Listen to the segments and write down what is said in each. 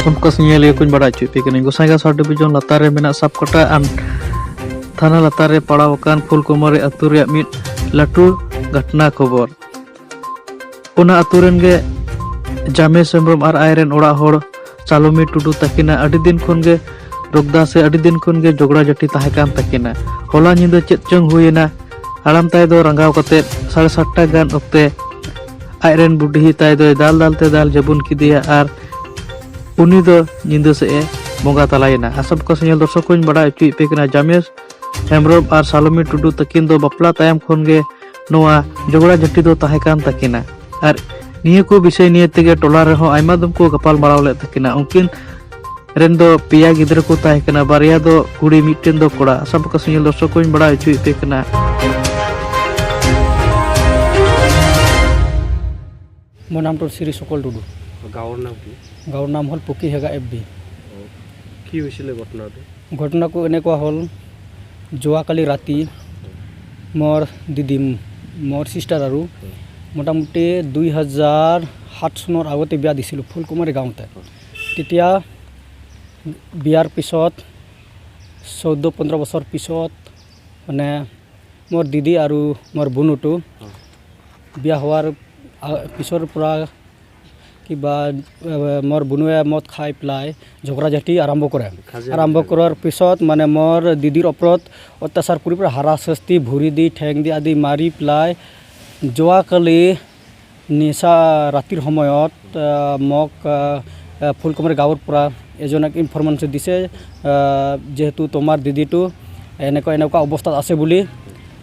ᱩᱱᱠᱩ ᱧᱮᱞ ᱠᱚᱧ ᱵᱟᱲᱟᱭ ᱦᱚᱪᱚᱭᱮᱫ ᱯᱮ ᱠᱟᱹᱱᱟᱹᱧ। ᱜᱚᱥᱟᱭᱜᱟᱸᱣ ᱥᱟᱵ ᱰᱤᱵᱷᱤᱡᱚᱱ ᱞᱟᱛᱟᱨ ᱨᱮ ᱢᱮᱱᱟᱜ ᱥᱟᱯᱠᱟᱴᱟ ᱛᱷᱟᱱᱟ ᱞᱟᱛᱟᱨ ᱨᱮ ᱯᱟᱲᱟᱣ ᱟᱠᱟᱱ ᱯᱷᱩᱞᱠᱩᱢᱟᱨᱤ ᱟᱹᱛᱩ ᱨᱮᱭᱟᱜ ᱢᱤᱫ ᱞᱟᱹᱴᱩ ᱜᱷᱚᱴᱱᱟ ᱠᱷᱚᱵᱚᱨ। ᱚᱱᱟ ᱟᱹᱛᱩ ᱨᱮᱱ ᱜᱮ ᱡᱟᱢᱮᱥ ᱦᱮᱢᱵᱨᱚᱢ ᱟᱨ ᱟᱡ ᱨᱮᱱ ᱚᱲᱟᱜ ᱦᱚᱲ ᱥᱟᱞᱚᱢᱤ ᱴᱩᱰᱩ ᱛᱟᱹᱠᱤᱱᱟ ᱟᱹᱰᱤ ᱫᱤᱱ ᱠᱷᱚᱱ ᱜᱮ ᱨᱳᱜᱽᱫᱟ ᱥᱮ ᱟᱹᱰᱤ ᱫᱤᱱ ᱠᱷᱚᱱ ᱜᱮ ᱡᱷᱚᱜᱽᱲᱟ ᱡᱷᱟᱹᱴᱤ ᱛᱟᱦᱮᱸ ᱠᱟᱱ ᱛᱟᱹᱠᱤᱱᱟ। ᱦᱚᱞᱟ ᱧᱤᱫᱟᱹ ᱪᱮᱫ ᱪᱚᱝ ᱦᱩᱭᱮᱱᱟ, ᱦᱟᱲᱟᱢ ᱛᱟᱭ ᱫᱚ ᱨᱟᱸᱜᱟᱣ ᱠᱟᱛᱮ 7:30 ᱜᱟᱱ ᱚᱠᱛᱮ ᱟᱡ ᱨᱮᱱ ᱵᱩᱰᱷᱤ ᱛᱟᱭ ᱫᱚᱭ ᱫᱟᱞ ᱫᱟᱞ ᱛᱮ ᱫᱟᱞ ᱡᱟᱹᱵᱩᱱ ᱠᱮᱫᱮᱭᱟ ᱟᱨ ᱩᱱᱤ ᱫᱚ ᱧᱤᱫᱟᱹ ᱥᱮᱫ ᱮ ᱵᱚᱸᱜᱟ ᱛᱟᱞᱟᱭᱮᱱᱟ। ᱟᱥᱟᱢ ᱠᱚ ᱧᱮᱞ ᱫᱚᱨᱥᱚᱠ ᱠᱚᱧ ᱵᱟᱰᱟᱭ ᱦᱚᱪᱚᱭᱮᱫ ᱯᱮ ᱠᱟᱱᱟ, ᱡᱟᱢᱮᱥ ᱦᱮᱢᱵᱨᱚᱢ ᱟᱨ ᱥᱟᱞᱚᱢᱤ ᱴᱩᱰᱩ ᱛᱟᱹᱠᱤᱱ ᱫᱚ ᱵᱟᱯᱞᱟ ᱛᱟᱭᱚᱢ ᱠᱷᱚᱱ ᱜᱮ ᱱᱚᱣᱟ ᱡᱷᱚᱜᱽᱲᱟ ᱡᱷᱟᱹᱴᱤ ᱫᱚ ᱛᱟᱦᱮᱸ ᱠᱟᱱ ᱛᱟᱹᱠᱤᱱᱟ ᱟᱨ ᱱᱤᱭᱟᱹ ᱠᱚ ᱵᱤᱥᱚᱭ ᱱᱤᱭᱟᱹ ᱛᱮᱜᱮ ᱴᱚᱞᱟ ᱨᱮᱦᱚᱸ ᱟᱭᱢᱟ ᱫᱚᱢ ᱠᱚ ᱜᱟᱯᱟᱞ ᱢᱟᱨᱟᱣ ᱞᱮᱫ ᱛᱟᱹᱠᱤᱱᱟ। ᱩᱱᱠᱤᱱ ᱨᱮᱱ ᱫᱚ ᱯᱮᱭᱟ ᱜᱤᱫᱽᱨᱟᱹ ᱠᱚ ᱛᱟᱦᱮᱸ ᱠᱟᱱᱟ, ᱵᱟᱨᱭᱟ ᱫᱚ ᱠᱩᱲᱤ, ᱢᱤᱫᱴᱮᱱ ᱫᱚ ᱠᱚᱲᱟ। ᱟᱥᱟᱢ ᱠᱚ ᱧᱮᱞ ᱫᱚᱨᱥᱚᱠ ᱠᱚᱧ ᱵᱟᱲᱟᱭ ᱦᱚᱪᱚᱭᱮᱫ ᱯᱮ ᱠᱟᱱᱟ। মোৰ নামটো শ্ৰী চকল টুডু। গাঁৱৰ নাম কি? গাঁৱৰ নাম হ'ল পকীহেগা এফ বি। কি হৈছিলে ঘটনাটো? ঘটনাটো এনেকুৱা হ'ল, যোৱাকালি ৰাতি মোৰ দিদি, মোৰ চিষ্টাৰ আৰু মোটামুটি 2007 চনৰ আগতে বিয়া দিছিলোঁ ফুলকুমাৰী গাঁৱতে। তেতিয়া বিয়াৰ পিছত 14-15 বছৰ পিছত মানে মোৰ দিদি আৰু মোৰ বনুটো বিয়া হোৱাৰ পিছৰ পৰা কিবা মোৰ বনুৱে মদ খাই পেলাই ঝগড়া ঝাঁটি আৰম্ভ কৰে। কাজিয়া। আৰম্ভ কৰাৰ পিছত মানে মোৰ দিদিৰ ওপৰত অত্যাচাৰ কৰি পেলাই হাৰাশাস্তি, ভৰি দি, ঠেং দি আদি মাৰি পেলাই যোৱাকালি নিশা ৰাতিৰ সময়ত মোক ফুলকুমাৰী গাঁৱৰ পৰা এজনক ইনফৰমেশ্যন দিছে, যিহেতু তোমাৰ দিদিটো এনেকুৱা এনেকুৱা অৱস্থাত আছে বুলি।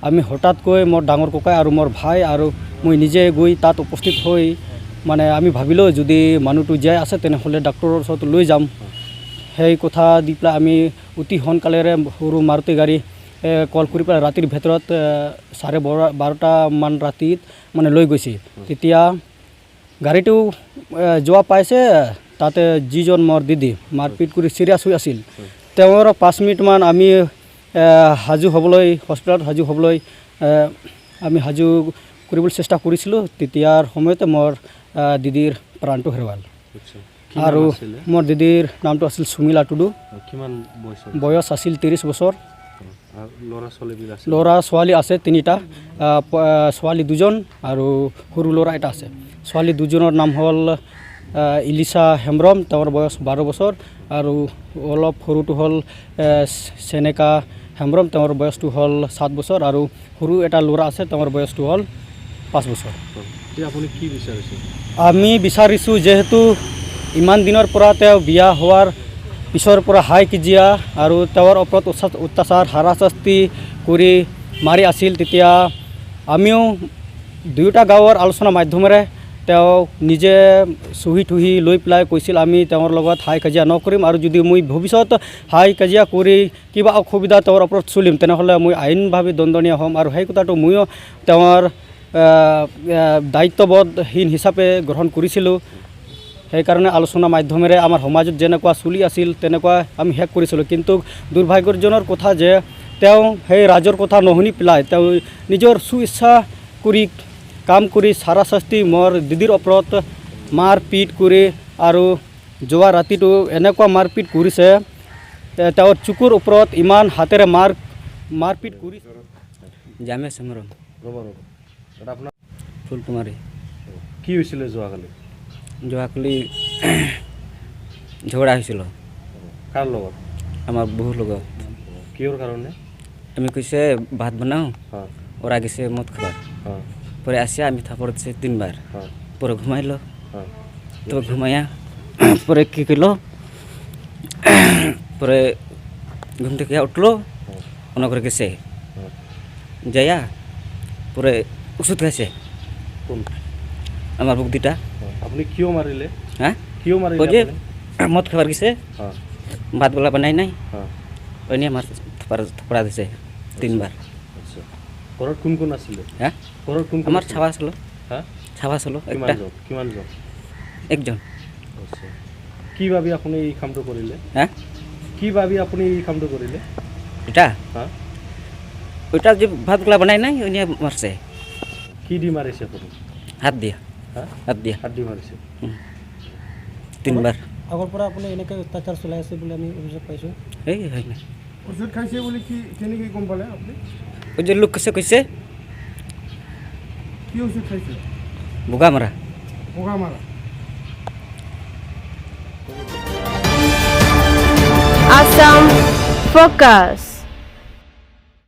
আমি হঠাৎকৈ মোৰ ডাঙৰ ককাই আৰু মোৰ ভাই আৰু মই নিজে গৈ তাত উপস্থিত হৈ মানে আমি ভাবিলোঁ, যদি মানুহটো জীয়াই আছে তেনেহ'লে ডাক্তৰৰ ওচৰত লৈ যাম। সেই কথা দি পেলাই আমি অতি সোনকালেৰে সৰু মাৰুতি গাড়ী কল কৰি পেলাই ৰাতিৰ ভিতৰত 12:30মান ৰাতিত মানে লৈ গৈছে। তেতিয়া গাড়ীটো যোৱা পাইছে, তাতে যিজন মোৰ দিদি মাৰপিট কৰি চিৰিয়াছ হৈ আছিল, তেওঁৰ 5 মিনিটমান আমি সাজু হ'বলৈ, হস্পিটেলত সাজু হ'বলৈ আমি সাজু কৰিবলৈ চেষ্টা কৰিছিলোঁ। তেতিয়াৰ সময়তে মোৰ দিদিৰ প্ৰাণটো হেৰুৱাল। আচ্ছা, কি নাম আৰু আছিলে? মোৰ দিদিৰ নামটো আছিল সুমিলা টুডু। কিমান বয়স? বয়স আছিল 30 বছৰ। আৰু ল'ৰা ছোৱালীবিলাক আছে? ল'ৰা ছোৱালী আছে তিনিটা, ছোৱালী দুজন আৰু সৰু ল'ৰা এটা আছে। ছোৱালী দুজনৰ নাম হ'ল ইলিচা হেমব্ৰম, তেওঁৰ বয়স 12 বছৰ, আৰু অলপ সৰুটো হ'ল চেনেকা হেমব্ৰম, তেওঁৰ বয়সটো হ'ল 7 বছৰ, আৰু সৰু এটা ল'ৰা আছে, তেওঁৰ বয়সটো হ'ল 5 বছৰ। এতিয়া আপুনি কি বিচাৰিছে? আমি বিচাৰিছোঁ, যিহেতু ইমান দিনৰ পৰা তেওঁ বিয়া হোৱাৰ পিছৰ পৰা হাই কাজিয়া আৰু তেওঁৰ ওপৰত অত্যাচাৰ, হাৰাশাস্তি কৰি মাৰি আছিল, তেতিয়া আমিও দুয়োটা গাঁৱৰ আলোচনাৰ মাধ্যমেৰে তেওঁ নিজে চহী থহি লৈ পেলাই কৈছিল, আমি তেওঁৰ লগত হাই কাজিয়া নকৰিম আৰু যদি মই ভৱিষ্যত হাই কাজিয়া কৰি কিবা অসুবিধা তেওঁৰ ওপৰত চলিম, তেনেহ'লে মই আইনভাৱে দণ্ডনীয় হ'ম। আৰু সেই কথাটো ময়ো তেওঁৰ দায়িত্ববোধহীন হিচাপে গ্ৰহণ কৰিছিলোঁ। সেইকাৰণে আলোচনা মাধ্যমেৰে আমাৰ সমাজত যেনেকুৱা চলি আছিল, তেনেকুৱা আমি শেষ কৰিছিলোঁ। কিন্তু দুৰ্ভাগ্যজনৰ কথা যে তেওঁ সেই ৰাইজৰ কথা নুশুনি পেলাই তেওঁ নিজৰ সুইচ্ছা কৰি কাম কৰি হাৰাশাস্তি মোৰ দিদিৰ ওপৰত মাৰপিট কৰি আৰু যোৱা ৰাতিটো এনেকুৱা মাৰপিট কৰিছে, তেওঁৰ চকুৰ ওপৰত ইমান হাতেৰে মাৰপিট কৰিছে। জামে হেমব্ৰম। ৰ'ব ৰ'ব, দাদা, আপোনাৰ? ফুলকুমাৰী। কি হৈছিলে যোৱাকালি? যোৱাকালি ঝগড়া হৈছিল। কাৰ লগত? আমাৰ বহুৰ লগত। কিহৰ কাৰণে? আমি কৈছে ভাত বানাও, ওরা গেছে মদ খাবার। পরে আসে আমি থাপড় দিছে তিনবার। পরে ঘুমাইলো। তো ঘুমাইয়া পরে কি করলো, পরে ঘুম থেকে উঠলো, ওনা করে গেছে। যাইয়া পরে ওষুধ খাইছে। কোন? আমার বৌদিটা। আপুনি কিয় মাৰিলে? হ্যাঁ? কিয় মাৰিলে? ওই যে আপুনি? মদ খাবার গেছে, ভাত গুলা বানাই নাই, ওই নিয়ে আমার থাপড় থাপড়া দিছে তিনবার। আচ্ছা, ঘৰত কোন কোন আছিলে? হ্যাঁ? ঘৰত কোন কোন আমার আছিলে? ছাওয়া ছিল। হা? ছাওয়া ছিল একটা। কিমানজন, কিমানজন? একজন। আচ্ছা, কি ভাবি আপুনি এই কামটো কৰিলে? হ্যাঁ? কি ভাবি আপুনি এই কামটো কৰিলে? এটা? হা? ওইটা যে ভাতগুলা বানাই নাই, ওই নিয়ে মাৰছে। কি দি মাৰিছে আপুনি? হাত দিয়া। হা? হাত দিয়া। হাত দি মাৰিছে? তিনবাৰ। আগৰ পৰা আপুনি এনেকৈ অত্যাচাৰ চলাই আছে বুলি আমি অভিযোগ পাইছোঁ। এই হয় না। ওষুধ খাইছে বুলি কি কেনেকৈ গম পালে আপুনি? ওই যে লোক কৈছে কৈছে। কি ওষুধ খাইছে? বোকা মাৰা। বগা মাৰা। Assam Focus.